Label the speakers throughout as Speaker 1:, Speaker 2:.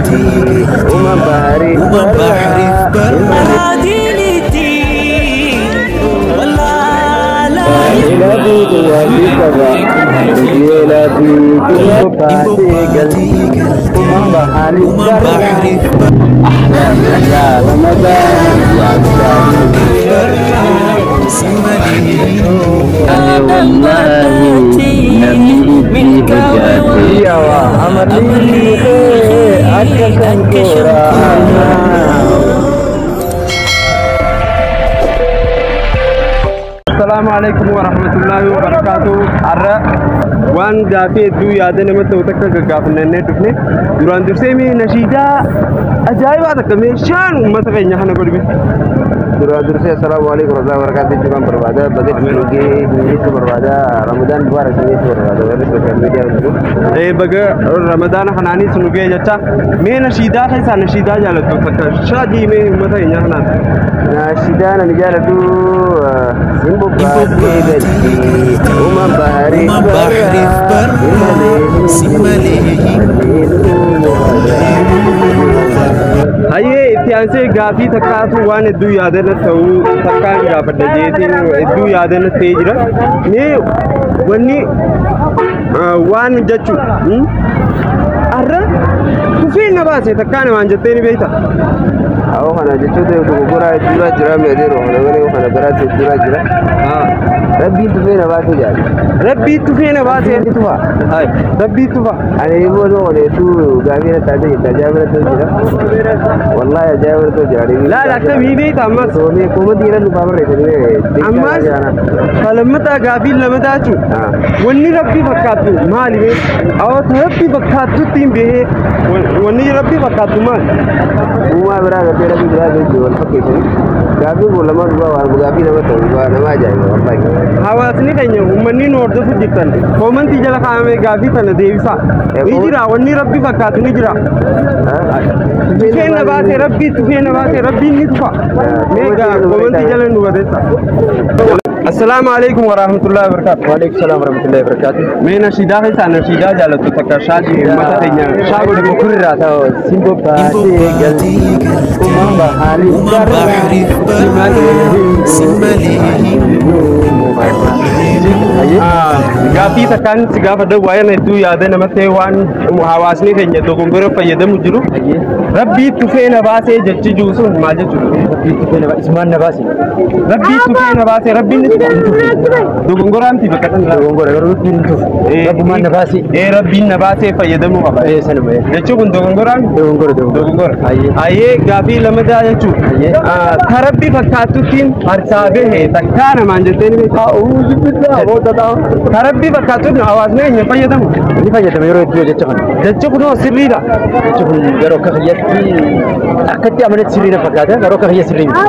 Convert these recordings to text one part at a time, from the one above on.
Speaker 1: Uumaan baharii
Speaker 2: Uumaan bahrii
Speaker 3: السلام عليكم ورحمة الله وبركاته. أرى وان جافي دو يادن متى وتكا غافن ندفني duraan dursee mee nashiidaa ajaa'ibaa takka meeshaan uummata keenya kana godhime.
Speaker 1: Duraan dursee assalaamu alaikum warahmatullahi wabarakatuh jechuun barbaada. Baga dhugee jechuu barbaada. Ramadaan mubaarak jechuu barbaada. Warri sooshaal miidiyaa jiru.
Speaker 3: Baga Ramadaana kanaanis nu ga'e jecha mee nashiidaa keessaa nashiidaa jaalattu takka shaadii mee uummata keenya kanaan.
Speaker 1: Nashiidaan ani jaaladhu simboo baatee galti uumaan baharii
Speaker 2: barraa si malee.
Speaker 3: Hayyee itti aansee gaafii takkaatu waan hedduu yaadana ta'uu takkaan gaafadha jeetiin hedduu yaadana ta'ee jira. Mee wanni waan jechuun arra tufee na baase takkaa namaan jettee ni beekta.
Speaker 1: Awwa kana jechuun dogoggoraa hedduutu jira meedeeroo kana malee kana biraatti hedduutu jira. Rabbiin tufee na baase jaal.
Speaker 3: Rabbii tufee na baase.
Speaker 1: Rabbiin tufa.
Speaker 3: Rabbii tufa.
Speaker 1: Ani immoo kana hedduu gaafii na taatee jirta ajaa'iba irratti jira. Wallaahi ajaa'iba irratti jira.
Speaker 3: Laala akkamii beekta ammas.
Speaker 1: Soomee koomantii irra dhufaa barreessanii.
Speaker 3: Ammas lammataa gaafii lamataa jechuun wanni rabbii fakkaattu maali bee? Awwaata rabbii fakkaattutti hin bahee wanni rabbii fakkaattu maali?
Speaker 1: Uumaa biraa gartee rabbii biraa jechuun wal fakkeessanii gaafii kun lamaan dhugaa waan gaafii nama ta'u dhugaa nama ajaa'iba wallaahi.
Speaker 3: Hawaasni keenya uummanni nu hordofu jirtan koomantii jala kaa'amee gaafii tana deebisaa. Ni jira wanni rabbii fakkaatu ni jira. Tufee na baase rabbii tufee na baase rabbiin ni tufa. Mee koomantii jala nu barreessa. السلام عليكم ورحمة الله وبركاته.
Speaker 1: وعليكم السلام ورحمة الله وبركاته.
Speaker 3: mee nashiidaa keessaa nashiidaa jaalattu takka shaadii uummata keenya shaa godhu.
Speaker 1: Mukurraa ta'u simboo baatee galti uumaan baharii
Speaker 2: Uumaan bahrii barraa si malee.
Speaker 3: Gaaffii takkaan si gaafadha waa'ee hedduu yaada namatti waan hawaasni keenya dogongora fayyadamu jiru. Rabbii tufee na baasee jechi jiru sun maal jechuudha?
Speaker 1: Rabbii tufee na baase ismaan na baase.
Speaker 3: Rabbii tufee na baasee rabbiin ni tufa. Dogongoraamti bakka sana.
Speaker 1: Dogongora garuu rabbiin ni tufa. Rabbumaan na baase.
Speaker 3: Rabbiin na baasee fayyadamuu qaba.
Speaker 1: Sanuma.
Speaker 3: Jechuun kun dogongoraam?
Speaker 1: Dogongora dogongora.
Speaker 3: Dogongora. Hayyee gaafii lamadaa jechuudha. Ta rabbii fakkaatuttiin harkaa bahe takkaa namaan jettee ni beekta. Ta rabbii fakkaatuttiin hawaasni keenya fayyadamu.
Speaker 1: Ni fayyadama yeroo hedduu jecha kana.
Speaker 3: Jechi kunoo sirriidha.
Speaker 1: Jechi kun garuu akka kiyyatti akkatti amanatti sirrii na fakkaata garuu akka kiyya sirrii miti.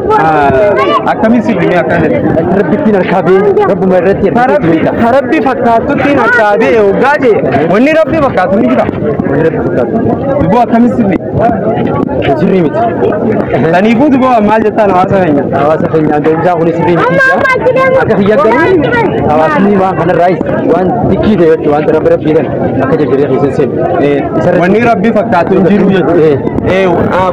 Speaker 3: Akkamiin sirrii mee akkana jedhe?
Speaker 1: Rabbittiin harkaa bahee rabbuma irratti
Speaker 3: Ta rabbii fakkaatuttiin harkaa bahe hoggaa jee wanni rabbii fakkaatu ni jira.
Speaker 1: Wanni rabbi fakkaatu.
Speaker 3: Duboo akkamiin sirrii?
Speaker 1: Sirrii miti.
Speaker 3: Saniifuu duboo maal jettaan hawaasa keenya?
Speaker 1: Hawaasa keenyaan deemsaa kun sirrii miti. Akka kiyya garuu hawaasni waan kanarraayis waan xiqqii ta'e jechuudha waan rabbi rabbiidhaan akka jajjabee keessa seenu.
Speaker 3: Wanni rabbii fakkaatu hin jiru jechuudha.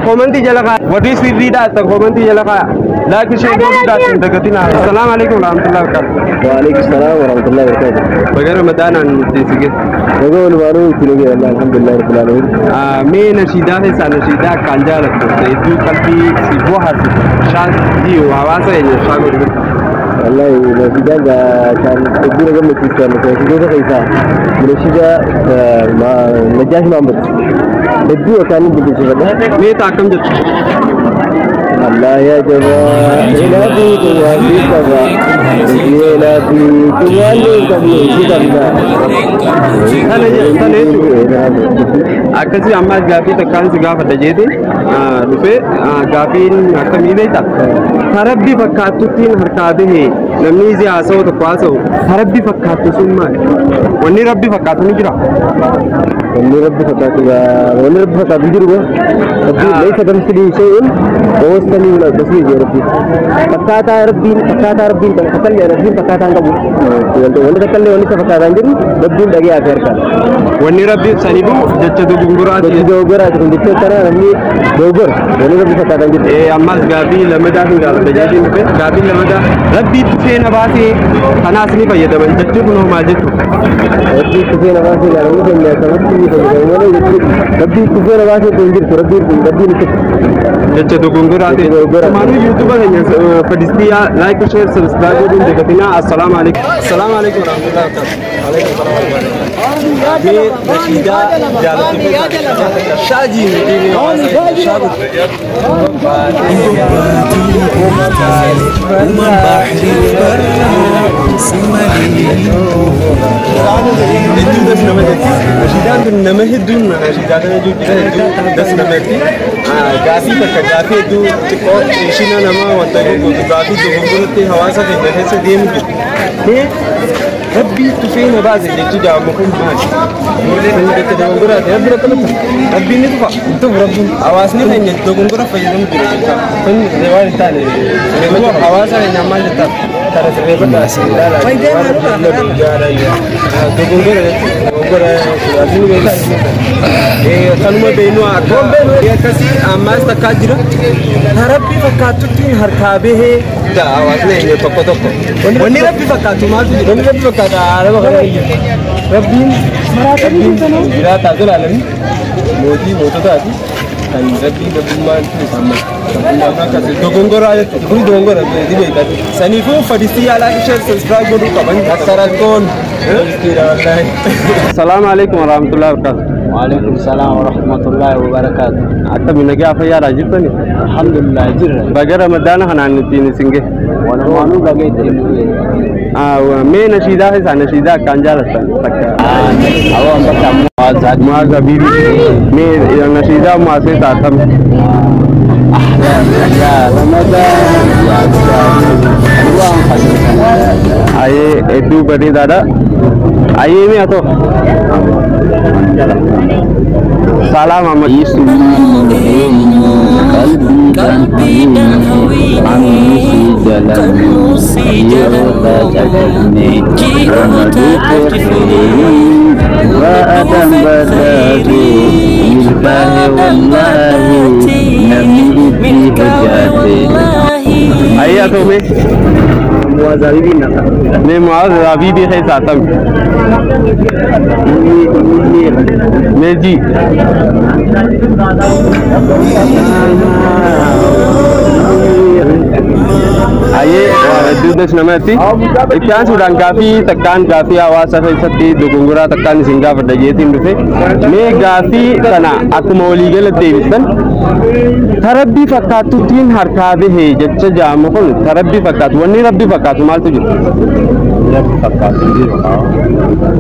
Speaker 3: Koomantii jala kaaya. Warri sirriidhaa jettan koomantii jala kaaya. Laayikii ishee godhuudhaaf hin dagatinaa. Assalaamu alaikum warahmatullahi wabarakatuh.
Speaker 1: وعليكم السلام ورحمة الله وبركاته.
Speaker 3: Baga Ramadaanaan nuti si ga'e.
Speaker 1: Baga walumaanuu itti nu ga'e alhamdulillah rabbil alamin.
Speaker 3: Mee nashiidaa keessaa nashiidaa akkaan jaalattu hedduu qalbii si bohaarsitu shaadii hawaasa keenya shaa godhu.
Speaker 1: Wallahi nashiidaan kan hedduu na gammachiisan nashiidota keessaa nashiida Najjaash Mahammad hedduu akkaan dinqisiifadha.
Speaker 3: Mee taa akkam jettu?
Speaker 1: الله يا جماعة إلى بيكم وفي سبا إلى بيكم وفي سبا
Speaker 3: Tana jechuudha. Akkasii ammas gaaffii takkaan si gaafadha jeeti dhufee gaaffiin akkamii beekta? Ta rabbi fakkaatuttiin harkaa bahe namni isi haasa'u tokko haasa'u ta rabbi fakkaattu sun maali? Wanni rabbi fakkaatu ni jira.
Speaker 1: Wanni rabbi fakkaatu, wanni rabbi fakkaatu jiru rabbi laysa kamithlihi shay'un wa huwa as-sami'ul basir jedhe rabbi. Fakkaataa rabbiin, fakkaataa rabbiin takkallee rabbiin fakkaataa hin qabu. Wanni takkallee wanni isa fakkaataa hin jiru, rabbiin dhagayaa fi harka.
Speaker 3: Wanni rabbi saniifuu jecha dogongoraati.
Speaker 1: Jechi dogoggoraati kun, jecha kana namni dogoggora, wanni rabbi fakkaataa hin jiru.
Speaker 3: Ammas gaafii lammataa fi gaafadha jechuun dhufe. Gaafii lammataa, rabbii tufee na baasee kanaas ni fayyadaman jechuun kun maal jechuudha?
Speaker 1: Rabbii tufee na baasee, namni keenya akkamatti fayyadamu malee, jechuun rabbii tufee na baasee hin jirtu, rabbiin rabbiin itti
Speaker 3: Jecha dogongoraati.
Speaker 1: Jecha dogongoraati.
Speaker 3: Maanuu YouTube keenya Fadistiyaa like, share, subscribe godhuun dagatinaa. Assalaamu alaikum. Assalaamu alaikum warahmatullahi wabarakatuh. Mee nashiidaa jaalattu shaajii
Speaker 2: Uumaan bahriif barraa si malee.
Speaker 3: Hedduu das nama jetti. Nashiidaan tun nama hedduun nashiidaa kana jiru jira, hedduu das namatti. Gaafii takka, gaafii hedduu xiqqoo ishina nama wanta gootu, gaafii dogongoratti hawaasa keenya keessa deemu jiru. Mee rabbii tufee na baase jechuu jaamu kun maali? Kun jecha dogongoraati. Rabbi rakkanatti. Rabbiin ni tufa. Tufu rabbiin. Hawaasni keenya dogongora fayyadamu jira jecha. Kun waan hin taane. Hawaasa keenya maal jettaa? Tara sirreeffadhaa. Dogongora jechuudha. Dogongora asii beekaa. Kanuma beeknu akka akkasii ammaas takkaa jira. Rabbi fakkaatutti harkaa bahee hawaasni keenya tokko tokko. Wanni rabbi fakkaatu maaltu jira? Wanni rabbi fakkaatu araba kana hin jiru. Rabbiin jiraataa jalaalamin mootii moototaati. Kan rabbiin rabbummaan isaan malu. Akkasii dogongoraa jechuudha. Kun dogongora ni beekatu. Saniifuu fadistii yaalaa ishee subscribe godhuu qaban. Akka rakkoon. Salaamu alaikum warahmatullahi wabarakatuh.
Speaker 1: وعليكم السلام ورحمة الله وبركاته.
Speaker 3: Akkami, nagaa fayyaadhaa jirtani?
Speaker 1: الحمد لله jirra.
Speaker 3: Baga ramadaana kanaan ittiin isin gahe.
Speaker 1: Walumaanuu baga ittiin nu gahe.
Speaker 3: Mee nashiidaa isaa, nashiidaa akkaan jaalattan takka.
Speaker 1: Awwaan bakka Mu'aaz.
Speaker 3: Mu'aaz Habiibi. Mee nashiidaa Mu'aaz keessaa akkami?
Speaker 1: يا رمضان يا waan fayyadamu.
Speaker 3: Ayee, hedduu bareedaadha. Ayee, mee haa ta'u. Salaam amma.
Speaker 2: Qalbiidhaan hawwiinee kan nuusii jalanne ji'oota achi
Speaker 1: وأدم بداتي milkaa'e wallaahi namni itti hojjate.
Speaker 3: Ayee, haa ta'u mee.
Speaker 1: Mu'aaz Habiibiin naqa.
Speaker 3: Mee Mu'aaz Habiibii keessaa akkami? Mee ji. Ayee, waa hedduu das namatti. Itti aansuudhaan gaafii takkaan, gaafii hawaasa keessatti dogongoraa takkaan isin gaafadha jeetiin dhufe. Mee gaafii kana akkuma waliigala deebistan, tarabbii fakkaatuttiin harkaa bahee jecha jaamu kun, tarabbii fakkaatu, wanni rabbi fakkaatu maaltu jiru?
Speaker 1: Rabbi fakkaatu hin jiru.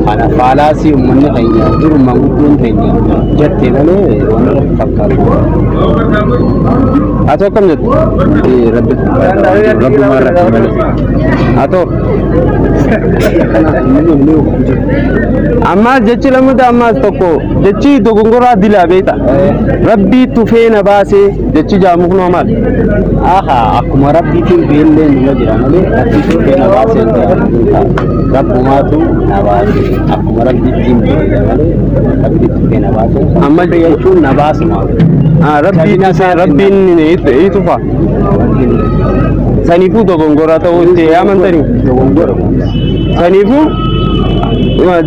Speaker 1: Kana faalaasii uummanni keenya jiru, manguddoon keenya jette malee wanni rabbi fakkaatu.
Speaker 3: Atoo akkam jettu?
Speaker 1: Rabbi fakkaatu rabbumaa irratti malee.
Speaker 3: Atoo
Speaker 1: Inni jiru.
Speaker 3: Ammaas jechi lammataa, ammaas tokko jechi dogongoraa dilaa beekta. Rabbii tufee na baasee jechi jaamu kunoo maal?
Speaker 1: Aha, akkuma rabbiitiin beellee numa jira malee rabbii tufee na baasee rabbumaatu na baase, akkuma rabbiitiin beellee malee rabbii tufee na baasee.
Speaker 3: Amma
Speaker 1: jechuun na baasuma.
Speaker 3: Rabbii tufee, rabbiin ni tufa. Saniifuu dogongoraa ta'uu itti amantanii?
Speaker 1: Dogongora.
Speaker 3: Saniifuu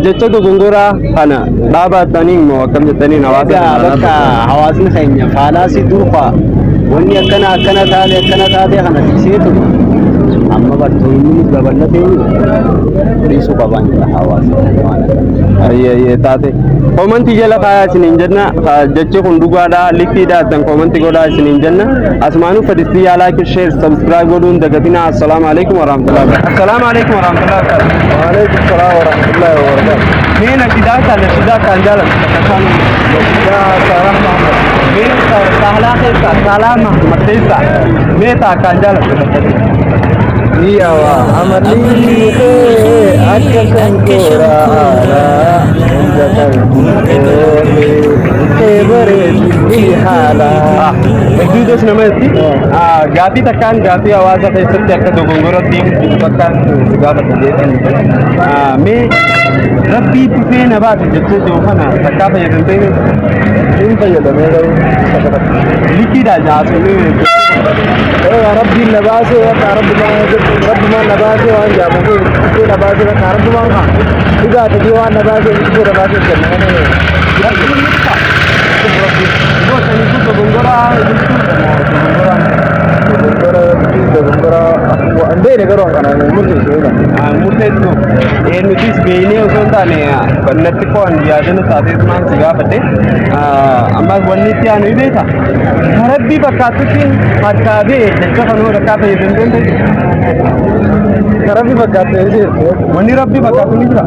Speaker 3: jecha dogongoraa kana dhaabattanii immoo akkam jettaniin hawaasa?
Speaker 1: Egaa bakka hawaasni keenya faalaasii durfaa wanni akkana akkana taate akkana taate kana dhiiseetu amma bartoonni babal'atee dhiisuu qaban jira hawaasni waan akkana.
Speaker 3: Ayyee, taate. Koomantii jala kaayaa isiniin jenna. Jechi kun dhugaadha, likkiidha jettan koomantii godhaa isiniin jenna. Asumaanuu fadistii yaalaa share, subscribe godhuun dagatinaa. Assalaamu alaikum warahmatullahi wabarakatuh. Assalaamu alaikum warahmatullahi wabarakatuh.
Speaker 1: وعليكم السلام ورحمة الله وبركاته.
Speaker 3: Mee nashiidaa isaa, nashiidaa kan jaallattu takka isaan.
Speaker 1: Nashiidaa Saalah Muhammad.
Speaker 3: Mee Saahlaa keessaa, Saalaa Mahamad keessaa mee taa kan jaallattu takka.
Speaker 1: Iyawa amalli kee akka shankooraa hunda kan kee bareedu haala.
Speaker 3: Hedduutas namatti gaaffii takkaan gaaffii hawaasa keessatti akka dogongora deemtu takkaan si gaafata jeetiin mee rabbii tufee na baase jettee jiru kana takkaa fayyadamtee
Speaker 1: Hin fayyadamee garuu takka takka.
Speaker 3: Likiidha jaasonii.
Speaker 1: Rabbiin na baasee bakka rabbumaan na baasee waan jaamu tufee na baasee bakka rabbumaan kaa dhugaa ta'ee waan na baasee tufee na baasee jenna kana.
Speaker 3: Rabbiin ni tufa. Gosa dogongora jechuudha.
Speaker 1: Dogongora dogongora hin beekne garuu kana murteessu eega.
Speaker 3: Murteessu nutis beeknee osoo hin taane natti qo'an yaadana taateetumaan si gaafadhe ammas wanni itti aanu beeka. Rabbii fakkaatutti harkaa bee jecha kanuma takkaa fayyadamteen ta'e.
Speaker 1: Rabbi fakkaatu
Speaker 3: Wanni rabbii fakkaatu ni jira.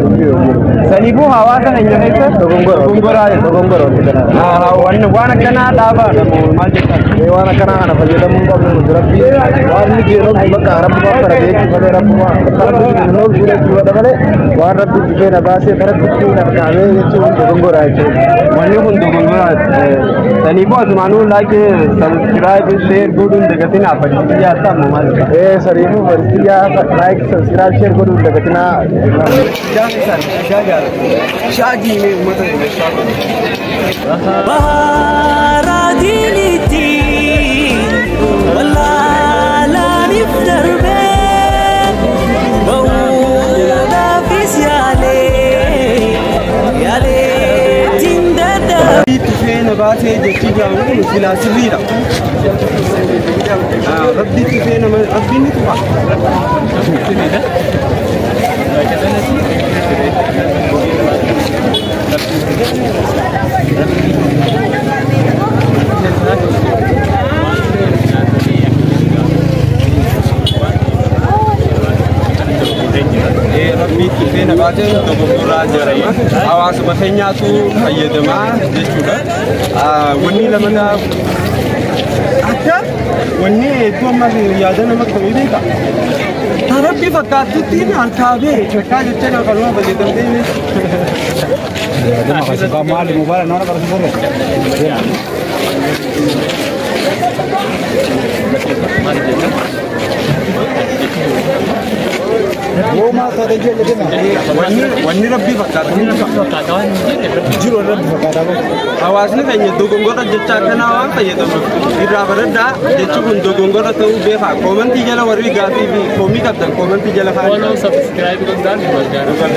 Speaker 3: Saniifuu hawaasa keenya keessa
Speaker 1: dogongora
Speaker 3: dogongoraa
Speaker 1: dogongora wanti kanaa.
Speaker 3: Waan akkanaa dhaabaa maal jettan?
Speaker 1: Waan akkanaa kana fayyadamuu hin qabnu nuti rabbii waan inni jennu bakka rabbumaa kana beekuu malee rabbumaa rabbi jennu jechuudha malee waan rabbi tufee na baasee rabbitti harkaamee jechuun dogongora jechuudha.
Speaker 3: Wanni kun dogongoraa. Saniifuu asumaanuu like, subscribe, share godhuun dagatinaa fakkii yaaddaa maal jettan?
Speaker 1: Saniifuu fakkii like, subscribe, share godhuun dagatinaa.
Speaker 3: Shaagii mee uummata
Speaker 2: Baradiliti walalaanif darbee bahuudhaafis yaalee yaaleetiin dadhabee.
Speaker 3: Tufee na baasee jechi jedhamu kun silaa sirriidha. Rabbi tufee nama rabbiin ni tufa. Rabbii tufee na baasee dogongoraa jira. Hawaasuma keenyaatu fayyadamaa jechuudha. Wanni lamana akka wanni hedduu ammas yaada nama kamii beeka. Rabbi fakkaatutti harkaa bee takkaa jecha na kanuma fayyadamtee. Wanni rabbii fakkaatu ni dhufa.
Speaker 1: Jiru rabbi fakkaataa qabu.
Speaker 3: Hawaasni keenya dogongora jecha akkanaa waan fayyadamuuf irraa baradhaa jechi kun dogongora ta'uu beekaa. Koomantii jala warri gaaffii fi koomii qabdan koomantii jala kaa'aa.
Speaker 4: Follow, subscribe godhaan nu gargaara.